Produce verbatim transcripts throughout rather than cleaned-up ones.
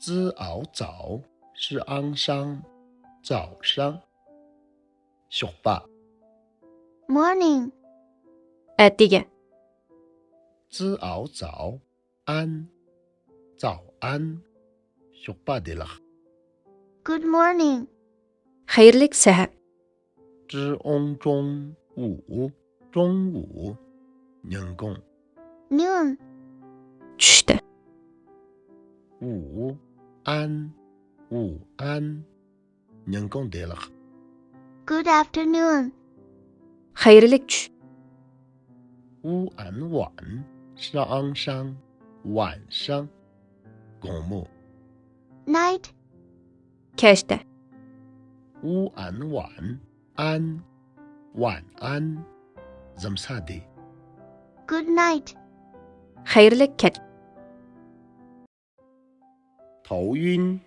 早早是昂上早上 ཞོགས་པ། Morning. ཨ་ཏི་ག་ཙི་ཨའོ་ཙའོ་ཨན། ཙའོ་ཨན། ཞོགས་པ་བདེ་ལེགས། Good morning. ཁེར་ལེགས་ས་ཧ། ཀྲི་ཨོང་ཀྲོང་ཝུ། ཀྲོང་ཝུ། ཉིན་གུང་། Noon. ཆུ་ཏ། ཝུ་ཨན། ཝུ་ཨན། ཉིན་གུང་བདེ་ལེགས། Good afternoon. ཁེར་ལེགས་ཆུ། ཝུ་ཨན་ཝན། ཧྲི་ཨང་ཧྲང་། ཝན་ཧྲང་། དགོང་མོ། Night. ཁ་ཤ་ཏ། ཝུ་ཨན་ཝན། ཨན། ཝན་ཨན། གཟིམ་ས་བདེ། Good night. ཁེར་ལེགས་ཁ། ཐའོ་ཡུན།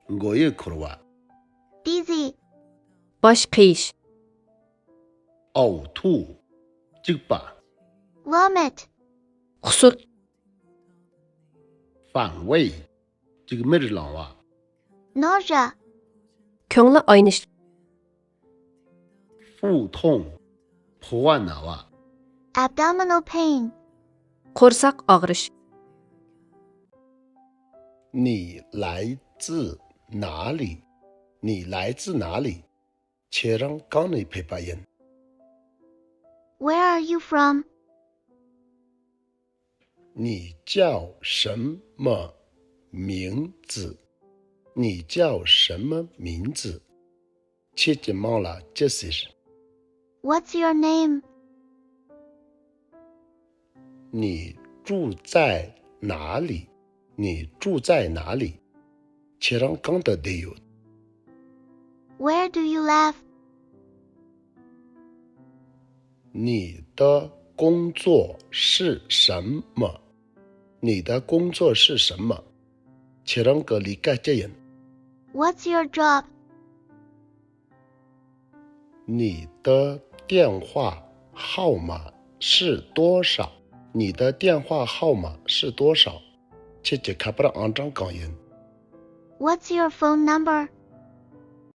མགོ་ཡུ་འཁོར་བ། Dizzy. པ་ཤ་ཁེ་ཤ། ཨའོ་ཐུའུ། སྐྱུག་པ། Vomit. ཁུ་སུལ། ཧྥང་ཝེ། སྐྱུག་མེར་ལངས་པ། Nausea. ཁྱོང་ལ་ཨའི་ནི་ཤ། ཧྥུའུ་ཐོང་། ཕོ་བ་ན་བ། Abdominal pain. ཁོར་སག་ཨག་རི་ཤ། 你来自哪里？你来自哪里？ ཁྱེད་རང་གང་ནས་ཕེབས་པ་ཡིན། Where are you from? 你叫什么名字？你叫什么名字？ ཁྱེད་ཀྱི་མིང་ལ་ཅི་ཟེར། What's your name? 你住在哪里？你住在哪里？ ཁྱེད་རང་གང་དུ་བསྡད་ཡོད། Where do you live? 你的工作是什么？你的工作是什么？ ཁྱེད་རང་གི་ལས་ཀ་ཅི་ཡིན། What's your job? 你的电话号码是多少？你的电话号码是多少？ ཁྱེད་ཀྱི་ཁ་པར་ཨང་གྲངས་གང་ཡིན། What's your phone number?